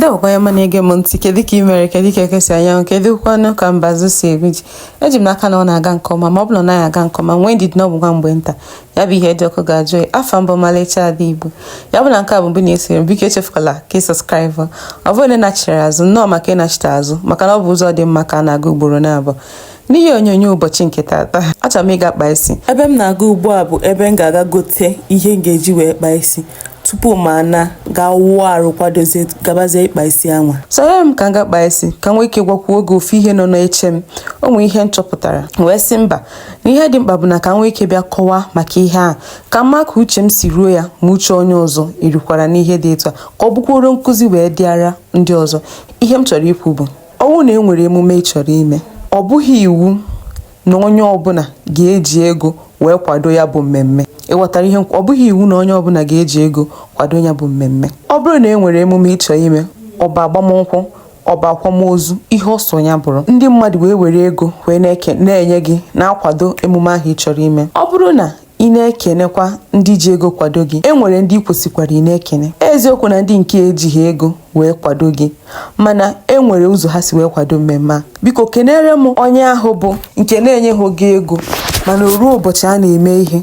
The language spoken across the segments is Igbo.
Ndewokwa onye ọma na-ege m ntị. Kedu ka ị mere? Kedu ka eke si anyanwụ? Kedu kwanụ ka mbazụ si egbu ji? Eji m n'aka na ọ na-aga nke ọma. Ma ọ bụrụ na ọ naghị aga nke ọma, nwee ndidi na ọ bụ nwa mgbe nta, ya bụ ihe dị ọkụ ga-ajụ oyi. Afa m bụ Ọmalịcha Ada Igbo. Ya bụ na nke a bụ mbụ na-esere m, biko echefukwala ka ị subscribe. Ọ bụrụ na ị nachiri azụ, nnọọ maka ịnachite azụ, maka na ọ bụ ụzọ dị mma ka a na-aga ugboro na-abụọ. N'ihe onyonyo ụbọchị nke taata, achọrọ m ịga kpaa isi. Ebe m na-aga ugbu a bụ ebe m ga-aga gote ihe m ga-eji wee kpaa isi tupu m ana gaa wụọ arụ, kwadozie, gabazie ịkpa isi anwa. Sonyere m ka m ga kpaa isi, ka m nwee ike gwakwuo oge ofu ihe nọ n'eche m. O nwee ihe m chọpụtara wee sị mba, na ihe dị mkpa bụ na ka m nwee ike bịa kọwaa maka ihe a, ka m maa ka uche m si ruo ya, ma uche onye ọzọ erukwara n'ihe dị etu a, ka ọ bụkwuoro nkụzi wee dịara ndị ọzọ. Ihe m chọrọ ikwu bụ, ọ bụrụ na e nwere emume ị chọrọ ime, ọ bụghị iwu na onye ọbụla ga-eji ego wee kwado ya bụ mmemme. Ị ghọtara ihe? Ọ bụghị iwu na onye ọbụla ga-eji ego kwado ya bụ mmemme. Ọ bụrụ na e nwere emume ị chọrọ ime, ọ bụ agbamnkwụ, ọ bụ akwamozu, ihe ọsọ ya bụrụ, ndị mmadụ wee were ego wee na-eke na-enye gị, na-akwado emume ahụ ị chọrọ ime, ọ bụrụ na ị na-ekenekwa ndị ji ego kwado gị, e nwere ndị ị kwesịkwara ị na-ekene. Eziokwu na ndị nke ejighị ego wee kwado gị, mana e nwere ụzọ ha si wee kwado mmemme a. Biko kenere m onye ahụ bụ nke na-enyeghị gị ego, mana o ruo ụbọchị a na-eme ihe,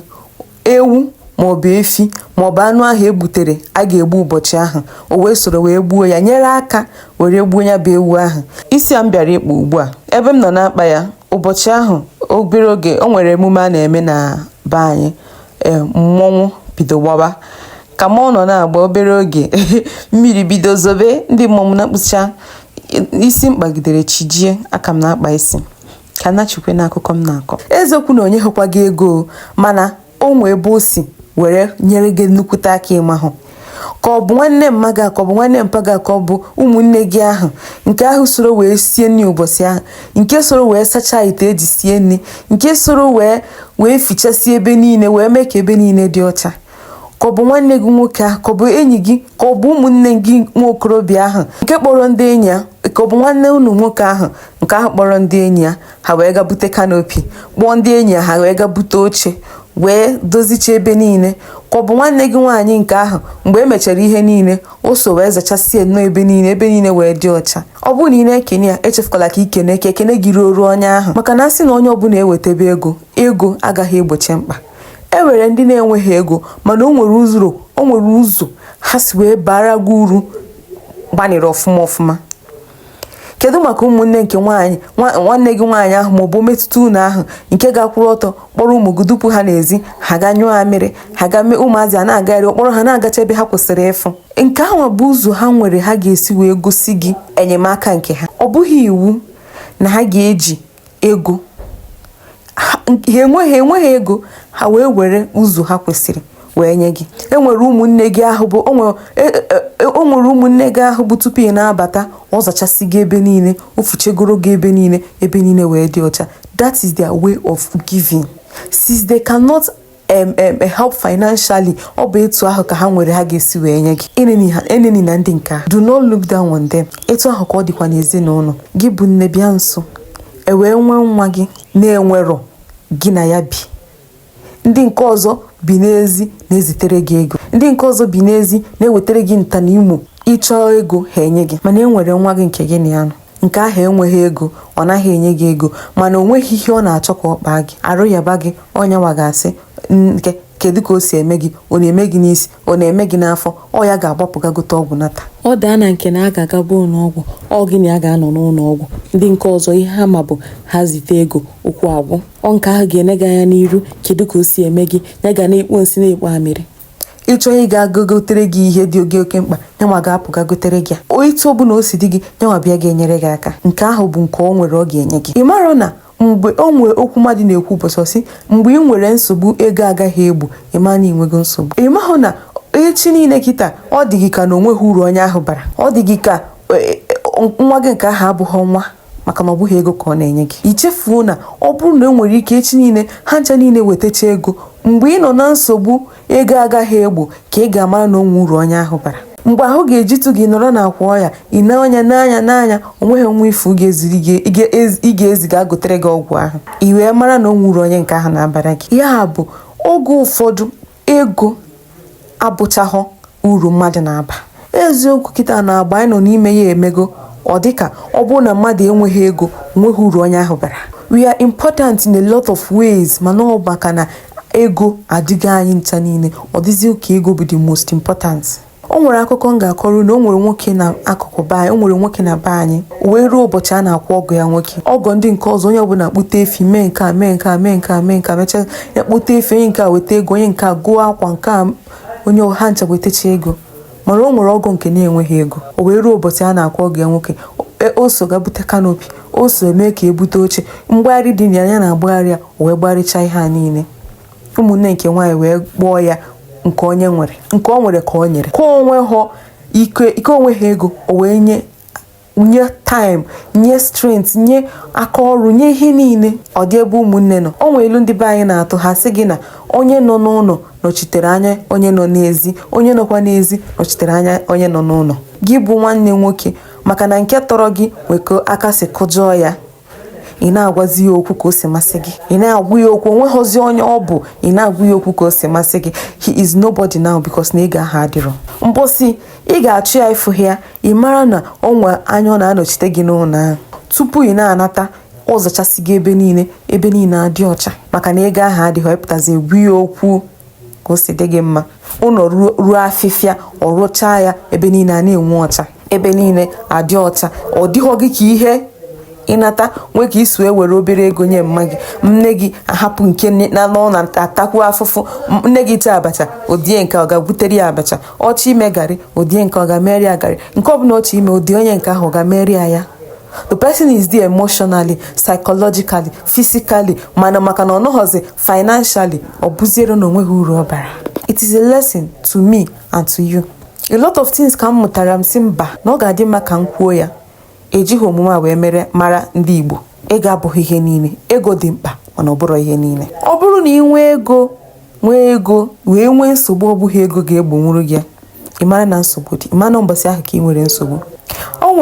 ewu maọbụ efi maọbụ anụ ahụ egbutere a ga-egbu ụbọchị ahụ, o wee soro wee gbuo ya, nyere aka were gbuo ya bụ ewu ahụ. Isi a m bịara ịkpụ ugbu a, ebe m nọ na-akpa ya ụbọchị ahụ, obere oge o nwere emume a na-eme na be anyị, ee, mmọnwụ bido gbawa. Ka mmọnwụ nọ na-agba, obere oge mmiri bido zobe, ndị mmọnwụ na-akpụcha isi m kpagidere chijie aka m na-akpa isi. Ka nachikwe n'akụkọ m na-akọ, eziokwu na onye hụkwa gị ego, mana o nwee ebe o si were nyere gị nnukwute aka. Ịmahụ ka ọ bụ nwanne mma gị, ka ọ bụ nwanne mpa gị, ka ọ bụ ụmụnne gị ahụ nke ahụ soro wee sie nri ụbọchị ahụ, nke soro wee sachaa ite eji sie nri, nke soro wee fichasị ebe niile, wee mee ka ebe niile dị ọcha, ka ọ bụ nwanne gị nwoke ahụ, ka ọ bụ enyi gị, ka ọ bụ ụmụnne gị nwa okorobịa ahụ nke kpọrọ ndị enyi ya, ka ọ bụ nwanne unu nwoke ahụ nke ahụ kpọrọ ndị enyi ya, ha wee ga bute canopy, kpọọ ndị enyi ya, ha wee ga bute oche, wee dozicha ebe niile, ka ọ bụ nwanne gị nwaanyị nke ahụ, mgbe e mechara ihe niile, o so wee zachasịa nnọọ ebe niile, ebe niile wee dị ọcha. Ọ bụrụ na ị na-ekene ya, echefukwala ka ikene, ka ekene gị ruo ruo onye ahụ, maka na asị na onye ọbụla ewetebe ego, ego agaghị egbochi mkpa. E nwere ndị na-enweghị ego, mana o nwere ụzọ ha si wee bara gị uru gbanịrị ọfụma ọfụma. Kedu maka ụmụnne nke nwaanyị, nwanne gị nwaanyị ahụ, maọbụ metụta unu ahụ nke ga-akwụrụ ọtọ kpọrọ ụmụ gị dupu ha n'ezi, ha ga nyụọ amịrị, ha ga mee ụmụazị a na-agagharị, kpọrọ ha na-agacha ebe ha kwesịrị ịfụ? Nke ahụ bụ ụzọ ha nwere ha ga-esi wee gosi gị enyemaka nke ha. Ọ bụghị iwu na ha ga-eji ego. Ha enweghị ego, ha wee were ụzọ ha kwesịrị wee nye gị. E nwere ụmụnne gị ahụ bụ o nwere ụmụnne gị ahụ bụ tupu ị na-abata, ọ zachasị gị ebe niile, o fichegoro gị ebe niile, ebe niile wee dị ọcha. That is their way of giving. Since they cannot help financially, ọ bụ etu ahụ ka ha nwere ha ga-esi wee nye gị. Eneni na ndị nke a, do not look down on them. Etu ahụ ka ọ dịkwa n'ezinụlọ gị. Bụ nne, bịa nso, e wee nwee nwa gị na-enwerọ gị na ya bi, ndị nke ọzọ bi n'ezi na-ezitere gị ego, ndị nke ọzọ bi n'ezi na-ewetara gị nta na imo, ịchọọ ego ha enye gị, mana e nwere nwa gị nke gị na ya nọ, nke ahụ enweghị ego, ọ naghị enye gị ego, mana o nweghị ihe ọ na-achọ ka ọ kpaa gị arụ yaba gị, ọnyanwa ga-asị nke kedu ka o si eme gị, ọ na-eme gị n'isi, ọ na-eme gị n'afọ, ọ ya ga-agbapụ gote ọgwụ nata. Ọ daa na nke na a ga-agaba ụlọ ọgwụ, ọ gị na ya ga-anọ n'ụlọ ọgwụ. Ndị nke ọzọ, ihe ha ma bụ ha zite ego, okwu agwụ. Ọ nke ahụ ga-ene gị anya n'iru, kedu ka o si eme gị, ya ga na-ekpo nsị, na-ekpo amịrị. Ịchọọ ịga gotere gị ihe dị oge oke mkpa, nyanwa ga-apụ ga gotere gị ya. Etu ọbụla o si dị gị, nyanwa bịa ga-enyere gị aka. Nke ahụ bụ nke o nwere ọ ga-enye gị. Ị marọ na mgbe o nwee okwu mmadụ na-ekwu ụbọchị, ọsị mgbe ị nwere nsogbu ego agaghị egbu, ị ma na ịnwego nsogbu. Ị mahụ na echi niile kịta ọ dị gị ka na onweghị uru onye ahụ bara, ọ dị gị ka nwa gị nke ahụ abụghị nwa, maka na ọ bụghị ego ka ọ na-enye gị. I chefuo na ọ bụrụ na e nwere ike echi niile ha ncha niile wetacha ego, mgbe ị nọ na nsogbu ego agaghị egbo, ka ị ga-amara na onwe uru onye ahụ bara. Mgbe ahụ ga-ejitụ gị nọrọ n'akwa ọya, ị na-anya n'anya n'anya, onweghị nwa ifu ga-eziri gị ị ga-eziga gotere gị ọgwụ ahụ, ị wee mara na onwe uru onye nke ahụ na-abara gị. Ya bụ, oge ụfọdụ ego abụchaghọ uru mmadụ na-aba. Eziokwu, kịta na agba anyị nọ n'ime ya emego ọ dịka ọ bụrụ na mmadụ enweghị ego, onweghị uru onye ahụ bara. We are important in a lot of ways, mana ọ maka na ego adịghị anyị ncha niile, ọ dịzị ka ego bụ the most important. O nwere akụkọ m ga-akọrọ na o nwere nwoke na akụkụ be anyị, o nwere nwoke na be anyị. O wee ruo ụbọchị a na-akwụ ọgọ ya nwoke. Ọgọ ndị nke ọzọ, onye ọbụla kpute efi, mee nke a, mee nke a, mee nke a, mee nke a, mechaa ya kpute efi. Onye nke a weta ego, onye nke a gụọ akwa, nke a, onye ha ncha wetacha ego, mana o nwere ọgọ nke na-enweghị ego. O wee ruo ụbọchị a na-akwụ ọgọ ya nwoke, o so ga bute canopy, o so eme ka ebute oche mgbagharị dị na ya, ya na-agbagharị ya. O wee gbarịcha ihe a niile. Ụmụnne nke nwaanyị wee kpọọ ya nke onye nwere, nke o nwere ka o nyere, ka onwe ha ike, ike onwe ha ego. O wee nye, nye time, nye strength, nye aka ọrụ, nye ihe niile. Ọ dị ebe ụmụnne nọ. O nwere ilu ndị be anyị na-atụ, ha sị gị na onye nọ n'ụlọ nọchitere anya onye nọ n'ezi, onye nọkwa n'ezi nọchitere anya onye nọ n'ụlọ. Gị bụ nwanne nwoke, maka na nke tọrọ gị nwekọ aka si kụjọọ ya, ị na-agwazi ya okwu ka o si masị gị. Ị na-agwa ya okwu, onweghọzi onye ọ bụ. Ị na-agwa ya okwu ka o si masị gị. He is nobody now because na ego ahụ adịrọ. Mposi ị ga-achụ ya, ịfụghị ya, ị mara na ọ nwe anya ọ na-anọchite gị n'ụlọ ahụ. Tupu ị na-anata, ọ zachasị gị ebe niile, ebe niile adị ọcha, maka na ego ahụ adịghị. Ịpụtazi egwu ya okwu ka o si dị gị mma. Ụlọ ruo afịfịa, ọ rụchaa ya, ebe niile a na-enwe ọcha, ebe niile adị ọcha. Ọ dịghọ gị ka ihe ịnata nwee ka isi wee were obere ego nye mma gị, nne gị, ahapụ nke na nọ na-atakwu afụfụ. Nne gị taa abacha, odie nke ọ ga-butere ya abacha. Ọchị ime garị, odie nke ọ ga-emeri ya garị. Nke ọbụla ọchị ime, odie onye nke ahụ, ọ ga-emeri ya ya. The person is there emotionally, psychologically, physically, mana maka na ọ nọghọzi financially, ọ bụziere na onweghị uru ọ bara. It is a lesson to me and to you. A lot of things ka m mụtara. M si mba, na ọ ga-adị mma ka m kwuo ya. Ejighị omume a wee mere mara ndị Igbo. Ego abụghị ihe niile. Ego dị mkpa, mana ọ bụrụ ihe niile. Ọ bụrụ na ị nwee ego, nwee ego wee nwee nsogbu, ọ bụghị ego ga-egbonwuru gị. Ị mara na nsogbu dị, ị mara na ụbọchị ahụ ka ị nwere nsogbu. O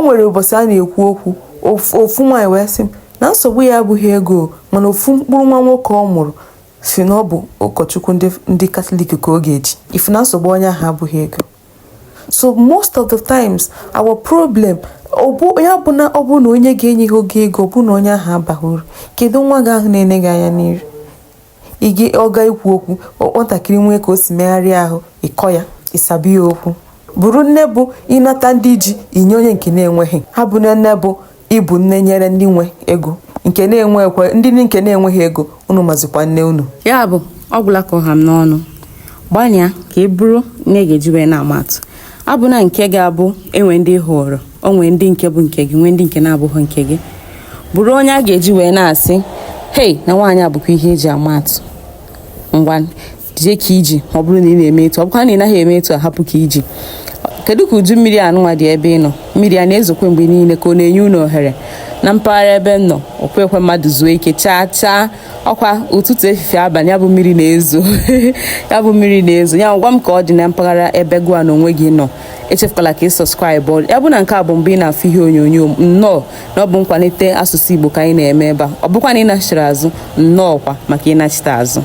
nwere ụbọchị a na-ekwu okwu, ofu nwaanyị wee sị m na nsogbu ya abụghị ego, mana ofu mkpụrụ nwa nwoke ọ mụrụ si na ọ bụ ụkọchukwu ndị Katọlik ka ọ ga-eji ifu na nsogbu onye ahụ abụghị ego. So most of the times, our problem ya bụ na ọ bụ na onye ga-enye gị oge ego, ọ bụ na onye ahụ abaghị uru. Kedu nwa gị ahụ na-ene gị anya n'iru? Ọ ga ikwu okwu, nwatakịrị nwee ka o si megharịa ahụ, ịkọ ya, ịsabi ya okwu. Bụrụ nne bụ ịnata ndị ji inye onye nke na-enweghị ha. Bụ nne bụ ịbụ nne nyere ndị nwe ego, nke na-enwekwe ndị nke na-enweghị ego. Unu mazikwa nne unu. Ya bụ, ọ gwụla ka ọha m n'ọnụ. Gbalịa ka ị bụrụ nne ga-eji wee na-ama atụ, abụna nke ga-abụ enwe ndị hụrụ onwe, ndị nke bụ nke gị, nwee ndị nke na-abụghị nke gị. Bụrụ onye a ga-eji wee na-asị, "Hei, na nwaanyị a bụkwa ihe eji ama atụ." Ngwa, jide ka iji. Ma ọ bụrụ na ị na-eme etu, ọ bụkwa na ị naghị eme etu a, hapụ ka iji. Kedu ka udu mmiri anụnwa dị ebe ị nọ? Mmiri a na-ezokwe mgbe niile, ka ọ na-enye unu ohere? Na mpaghara ebe m nọ, okwekwe mmadụ zuo ike chaa chaa. Ọkwa ụtụtụ, efifie, abalị, ya bụ mmiri na-ezo, ya bụ mmiri na-ezo. Ya gwa m ka ọ dị na mpaghara ebe gụa na onwe gị nọ. Echefukwala ka ị subscribe. Ya bụ na nke a bụ mbụ ị na-afụ ihe onyonyo m, nnọọ, na ọ bụ nkwalite asụsụ Igbo ka anyị na-eme ebe a. Ọ bụkwa na ị nachiri azụ, nnọọ kwa maka ịnachite azụ.